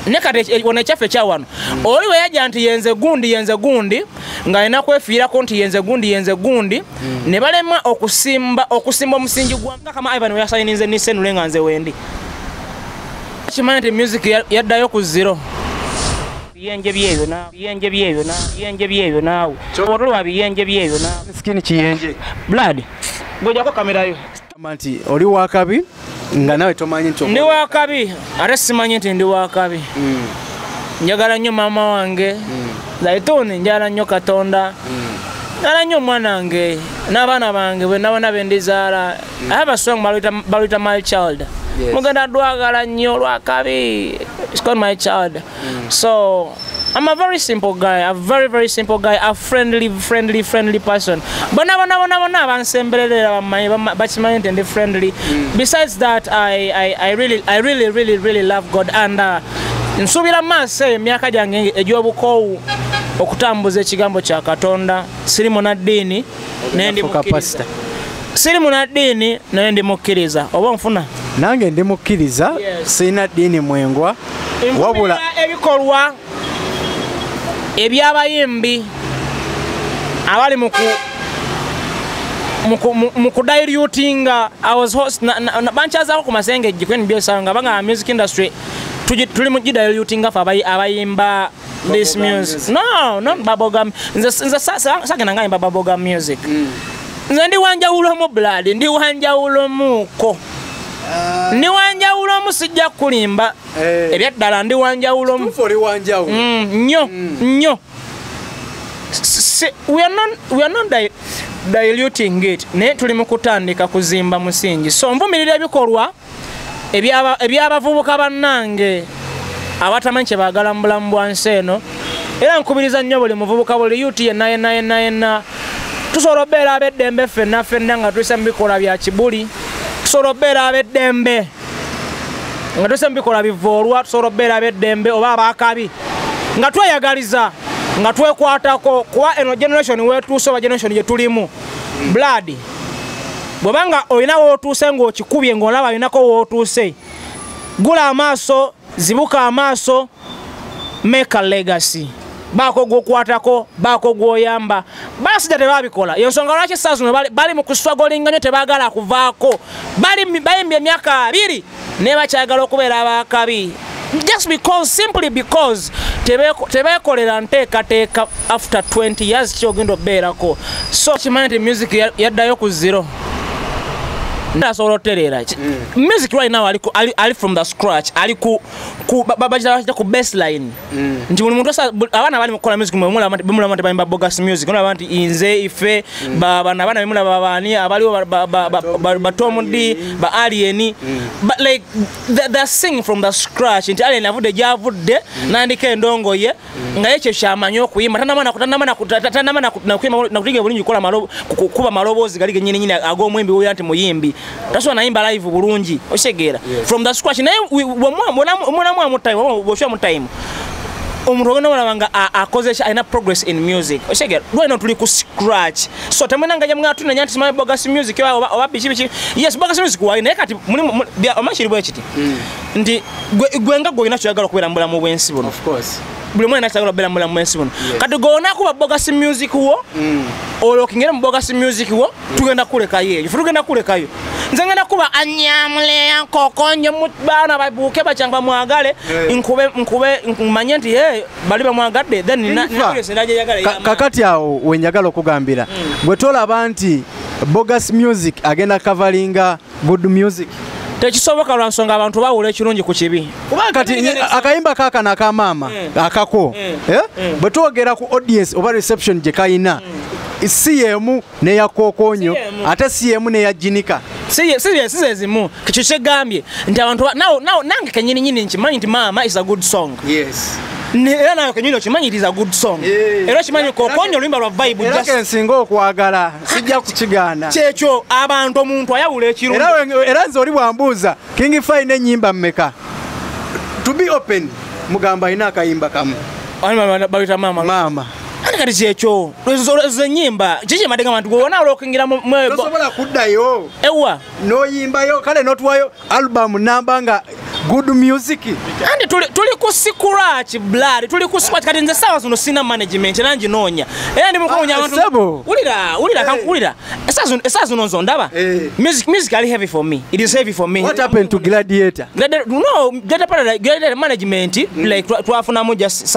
Ne kati wano ekyaffe ekyawano, oli we yajja nti yenze gundi, yenze gundi, ng'alina kwefiirako nti yenze gundi, yenze gundi, ne balema okusimba omusingi gwa nga kama Ivan we yasayininze ne Senule nga nze wendi. Kimanyi nti music yaddayo ku zero. Biyenje byebyo na biyenje byebyo na biyenje byebyo naawe. Otolwa biyenje byebyo na skin kiyenje. Blood. Gojako kamera yo. Nti oli wakabi nga nawe tomanyi nti ndi wakabi, ate simanyi nti ndi wakabi. Njagala nnyo maama wange. Zaituni njagala nnyo Katonda. Njagala nnyo omwana wange n'abaana bange bwe nabona be ndizaala. I have a song baluyita My Child. Mugenda dwagala nnyo lwakabi. It's called My Child. So I'm a very simple guy, a very, very simple guy, a friendly, friendly, friendly person. Bona bona bona bona bansemberera bakimanyi nti ndi friendly. Besides that, I really, I really, really, really love God, and nsuubira maaso eyo emyaka gyange egy'obukoowu okutambuza ekigambo kya Katonda. Siri munaddiini naye ndi mukkiriza. Siri munaddiini naye ndi mukkiriza. Oba onfuna? Nange ndi mukkiriza, sirina ddiini mwengwa. Wabula ebikolwa ebyabayimbi abali mu kudilutinga. I was host banchazaako ku masengejje kweni byosanga banga music industry tuli mu dilutinga fa abayimba this music. No, not bubblegum. Nze sagenda ngayimba bubblegum music. Nze ndi wanjawulo mu blood, ndi wanjawulo muko. Ndi wanjawulo mu, sijja kulimba. Ebyaddala ndi wanjawulo mu. Oli wanjawulo. Nnyo, nnyo. We are not diluting it. Naye tuli mu kutandika kuzimba musingi. So nvumirira ebikolwa ebyabavubuka bannange abatamanyi kye baagala mu bulamu bwa nsi eno. Era nkubiriza nnyo buli muvubuka, buli youth yenna yenna yenna yenna. Tusobola obbeera ab'eddembe ffenna ffenna nga tuyise mu bikolwa bya kibuli. Tusobola obbeera ab'eddembe nga tuyise mu bikolwa bivoolwa. Tusobola obbeera ab'eddembe oba abakabi nga tweyagaliza, nga twekwatako, kuba eno generation wetuuse oba generation gye tulimu. Blood, bw'obanga olina w'otuuse ng'okikubye ng'olaba olinako w'otuuse, gula amaaso, zibuka amaaso, make a legacy. Baako gw'okwatako, baako gw'oyamba. Basajja tebabikola. Yensonga lwaki essaawa zino bali mu kuswagolinga nnyo, tebaagala kuvaako. Bayimbye emyaka 2 naye bakyagala okubeera abakabi. Just because, simply because tebeekolera nteekateeka after 20 years kyogenda obbeerako. So kimanyi nti music yaddayo ku zero. Asobola otereera. Music right now ali from the scratch, ali ku ku baseline. Nti buli muntu abaana bali mu kukola music bemulaba nti bayimba bogus music. Olaba nti nze ife bana abaana bemulaba baani abaliwo ba Tom D, ba Alien, but like they're singing from the scratch. Nti Alien avudde gy'avudde n'andika endongo ye nga ye kye kyamanyi okuyimba. Tannamana nakuyiga bulungi kuba maloboozi gali gennyini nnyini ag'omuyimbi wulira nti muyimbi. Tasobola nayimba live bulungi, okitegeera? From the scratch. Naye bw'oshywa mu time, omuntu ogenda olaba nga akoze alina progress in music, okitegeera? Lweno tuli ku scratch. So temwena nga mwatunenya nti simanyi bogus music oba biki biki. Yes, bogus music wali, naye kati omanyi kiri bwe kiti nti gwe nga gwe olina ky'oyagala okubeera mu bulamu bw'ensi buno. Of course. Buli mwana akyagala okubeera mu bulamu bw'ensi buno. Kati gwe bogus music wo, olwo okingere mu bogus music wo, tugenda kulekayo eyo. Ffe tugenda kulekayo. Nze ngenda kuba anyamule nkokonyo mu baana babuuke bakyanga bamwagale, nkube mmanye nti bali bamwagadde, then nina Kakati awo we njagala okugambira, gwe tolaba nti bogus music agenda coveringa good music? Tekisoboka lwa nsonga abantu bawula ekirungi ku kibi. Kuba kati akayimba kaakano aka maama akako, bwe twogera ku audience oba reception gye kayina, si yemu n'eya Kokonyo, ate si yemu n'eya Jinika. Si zimu. Kikyo kyegambye nti abantu nange kennyini nnyini nkimanyi nti maama is a good song. Yes. Era nawe kennyini okimanyi it is a good song. Era okimanyi Kokonyo oluyimba lwa vibe. Era kensinga okwagala sijja kukigaana. Kyekyo abantu omuntu ayawula ekirungi. Era nze oli bwambuuza King Fine ennyimba mmeka? To be open, mugamba alina akayimba kamu. Bayita maama. Maama. Ani kati kyekyo ezo ennyimba kiki mbadde ngamba nti gwe wona olwokingira Tosobola kuddayo ewa n'oyimbayo kale n'otuwayo album namba nga Good music. Andi tuli ku scratch blood, tuli ku scratch. Kati nze sawa zino sina management era njinoonya. Era ndi mukunoonya abantu. Wulira, wulira kankuwulira. Essaawa zino nzo ndaba. Music ali heavy for me. It is heavy for me. What happened to Gladiator? No, Gladiator management like twafunamu just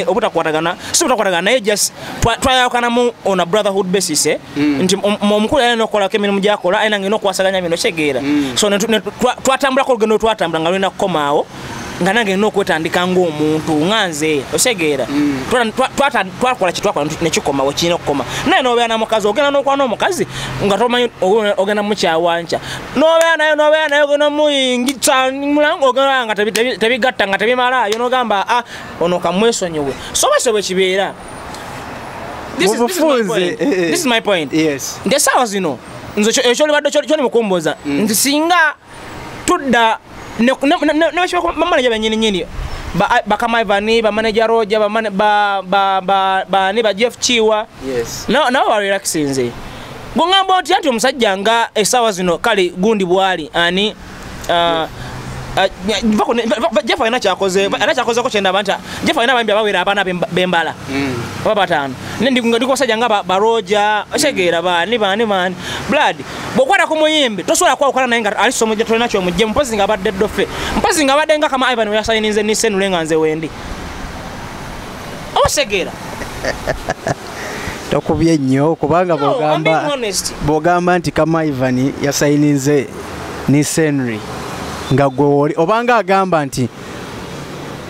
obutakwatagana. Si butakwatagana naye just twayawukanamu on a brotherhood basis nti omukulu alina okukolako emirimu gy'akola, alina ng'alina okukwasaganya bino kyegeera. So twatambulako olugendo twatambula nga lulina kukomaawo nga nange nina okwetandika ng'omuntu nga nze osegeera. Twakola kye twakola ne kikoma we kirina okukoma. Naye n'obeera na mukazi, ogenda n'okuba n'omukazi nga tomanyi ogenda mukyawanca, n'obeera naye n'obeera naye ogenda muyingisa mulango ogenda nga tebigatta nga tebimalaayo n'ogamba ah ono kamwesonyiwe. So bwekyo bwe kibeera. This is my point. Yes. Nti essaawa zino nze ekyolibadde kyoli mukumbuuza nti singa tudda ne bamanager bennyini nnyini bakama Ivan, bamanager Roger, bani ba Jeff Chiwa, nabo barelaxinze. Gongamba otya nti omusajja nga essaawa zino kale gundi bwali ani Jeff alina kyakoze, alina kyakozeko kyendaba nti Jeff alina abayimbi abawera abaana b'embala oba bataano. Ndi kubasajja nga ba Roger otegeera baani baani baani blood. Bw'okwata ku muyimbi tosobola kwawukana naye nga ali somo gye tolina ky'omuggye, mpozi nga abadde ddofe, mpozi nga abadde nga kama Ivan we yasayininze Nisenule nga nze wendi otegeera. Tokubye nnyo kubanga bw'ogamba nti kama Ivan yasayininze Nisenule nga gwe woli obanga agamba nti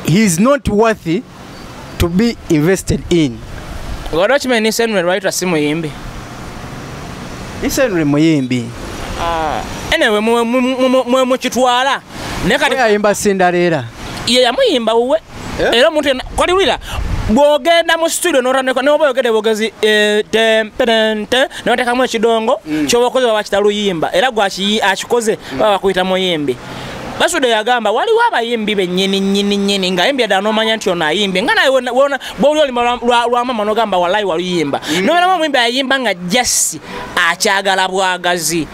he is not worthy to be invested in. Waliwo kimanyi Nisenule lwayitwa si muyimbi. Nisenule muyimbi. Anyway mwe mukitwala naye kati yayimba Cinderella. Ye yamuyimba wuwe. Era omuntu yenna kati wulira bw'ogenda mu studio n'otandika n'oba oyogedde bwogezi te n'oteekamu ekidongo ky'oba okoze baba bakiyita luyimba era gwe akikoze baba bakuyita muyimbi. Basudde yagamba waliwo abayimbi bennyini nnyini nnyini nga ayimbye ddala n'omanya nti ono ayimbye nga naye bw'oli oluyimba lwa maama n'ogamba wallahi waluyimba. N'obeeramu omuyimbi ayimba nga just akyagala bwagazi.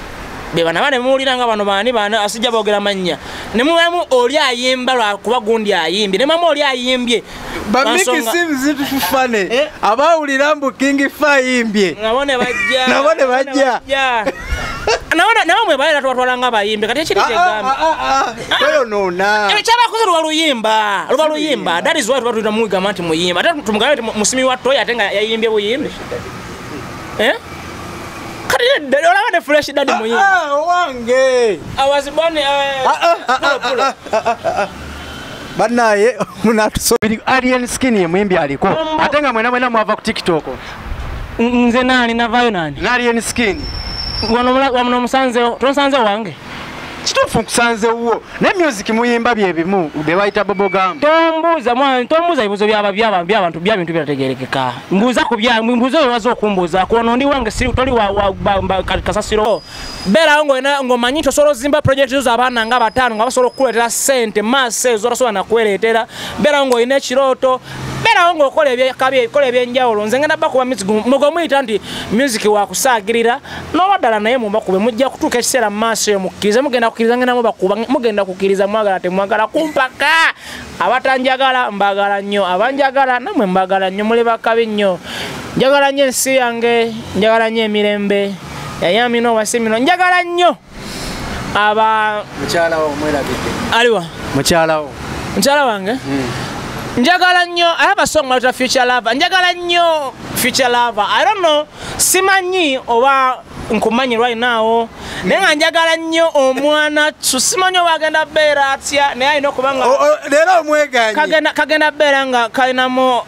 Be bano abaana muwulira nga bano baani baani asijja boogera mannya. Ne mubeeramu oli ayimba lwakuba gundi ayimbye. Ne mubeeramu oli ayimbye. Ba Mickey Sims tufane abawulira mbu King Fa ayimbye. Nabo ne bajja. Nabo ne bajja. Nabo mwe baera tubatwala nga abayimbi kati ekiri kyegamba. Toyonoona. Ekyabakoze luba luyimba. Luba luyimba. That is why tuba tuyita mugamba nti muyimba. Ate tumugambe nti musimi wa toyi ate nga yayimbye buyimbi. Kati olaba ne Fresh Daddy muyimbi. Wange. I was born pulo. Bannaye munatusubiri Alien Skin ye muyimbi aliko. Ate nga mwena mwena mwava ku TikTok. Nze nani navayo nani? Alien Skin. Wano musanze, tonsanze wange. Kituufu nkusanze wuwo. Ne music muyimba bye bimu bye bayita bubblegum. Tombuuza mwana, tombuuza ebibuuzo by'abantu bya bintu bitategeerekeka. Mbuuza ku bya, mbuuza oyo okumbuuza. Kuno ndi wange siri toli wa kasasiro. Beerawo ng'omanyi nti osobola ozimba project zo abaana nga bataano nga basobola okukuleetera ssente maaso ezo osobola nakwereetera. Beerawo ng'olina ekirooto. Beerawo ng'okola ebikabi, kola ebyenjawulo. Nze ngenda bakuba music mugo muyita nti music wa kusaagirira n'oba ddala naye mubakube mujja kutuuka ekiseera mu maaso eyo mukkirize mugenda kukkiriza ngenda mubakuba mugenda kukkiriza mwagala temwagala kumpaka. Abatanjagala mbagala nnyo, abanjagala nammwe mbagala nnyo, muli bakabi nnyo. Njagala nnyo ensi yange, njagala nnyo emirembe yayamino wasimino, njagala nnyo aba mukyala wo omwerabidde. Aliwa mukyala wo? Mukyala wange njagala nnyo. I have a song about future lover. Njagala nnyo future lover. I don't know, simanyi oba nkumanyi right now naye nga njagala nnyo omwana tu simanyi oba agenda beera atya naye alina okuba nga leero omwegaanyi kagenda beera nga kalinamu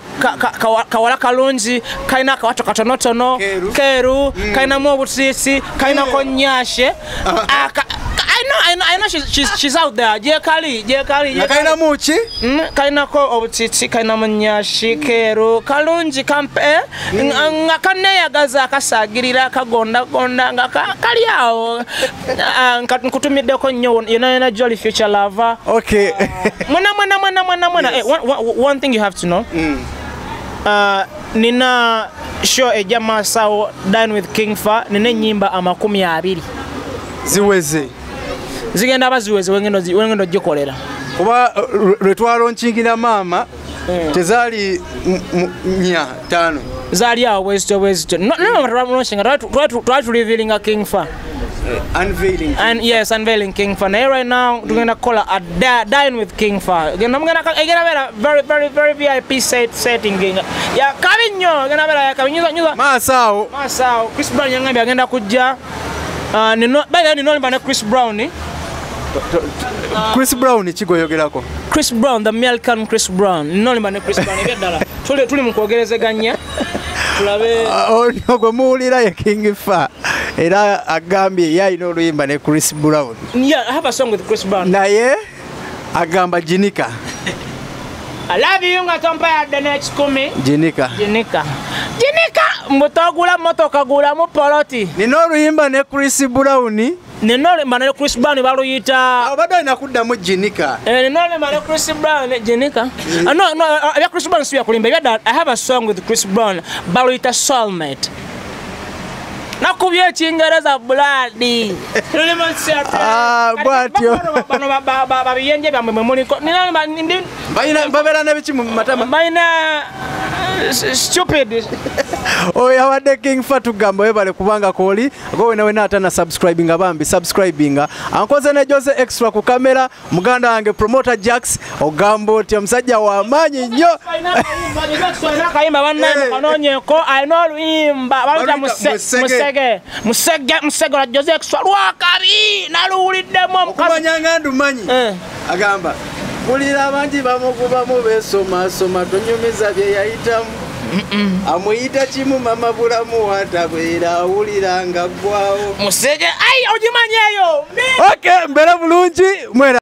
kawala kalungi, kalina akawato katonotono keeru, kalinamu obutiisi, kalinako nnyashe. I know she's out there. Jekali, jekali. Kalinamu ki? Kalinako obutiiti, kalinamu nnyashi, keeru, kalungi kampe, nga kaneeyagaza akasaagirira kagondagonda nga kali awo. Nkutumiddeko nnyo yonna yonna Jolly future lover. Okay. Mwena mwena mwena mwena mwena. One thing you have to know. Nina show ejja maaso awo Dine with King Fa, nina ennyimba 20. Ziweze. Zigenda baziweze wengendo gikolera. Kuba lwe twalonkingira maama tezaali 4 5 zaali awo bwezityo. No twalonkinga twali revealing a King Fa. Unveiling. And yes, unveiling King Fa. Now right now tugenda kukola a dine with King Fa. Genda mugenda very very very VIP setting. Ya kabi nnyo, genda bera ya kabi nnyo. Maaso. Maaso. Chris Brown yangambye agenda kujja. Nino by the way nino ne Chris Brown. Chris Brown kigoyogerako. Chris Brown, the American Chris Brown. Nino ne Chris Brown ebyadala. Tuli mu kwogerezeganya. Tulabe ono gwe muwulira ye King Fa. Era agambye yalina oluyimba ne Chris Brown. Yeah, I have a song with Chris Brown. Naye agamba Jinika. I love you nga tompa the next kumi. Jinika. Jinika. Jinika mutogula motoka gula mu poloti. Nina oluyimba ne Chris Brown. Nina oluyimba ne Chris Brown baluyita. Obadde olina kuddamu Jinika. Nina oluyimba ne Chris Brown Jinika. No ebya Chris Brown si bya kulimba. I have a song with Chris Brown baluyita Soulmate. Nakubye Ekingereza buladi. Bwatyo. Bano babiyenje byammwe mwe muliko. Balina babeera ne biki mu matama? Balina stupid. Oyo abadde King Fa tugamba webale kubanga kooli gwe wena wena atana subscribinga bambi subscribinga. Ankoze ne Jose Extra ku kamera muganda wange promoter Jacks ogamba otya omusajja wa maanyi nnyo. Akayimba bannaye mukanonyeeko alina oluyimba baluyita Musege. Musege lwa Jose Extra lwakabi naluwuliddemu omukazi. Okumanya nga ndumanyi agamba mpulira abangi bamukubamu beesomasoma tonyumiza bye yayitamu. Amuyita kimu mama bulamu watabwera awulira nga ggwawo. Musege ai ogimanyi eyo. Okay, mbeera bulungi mwera.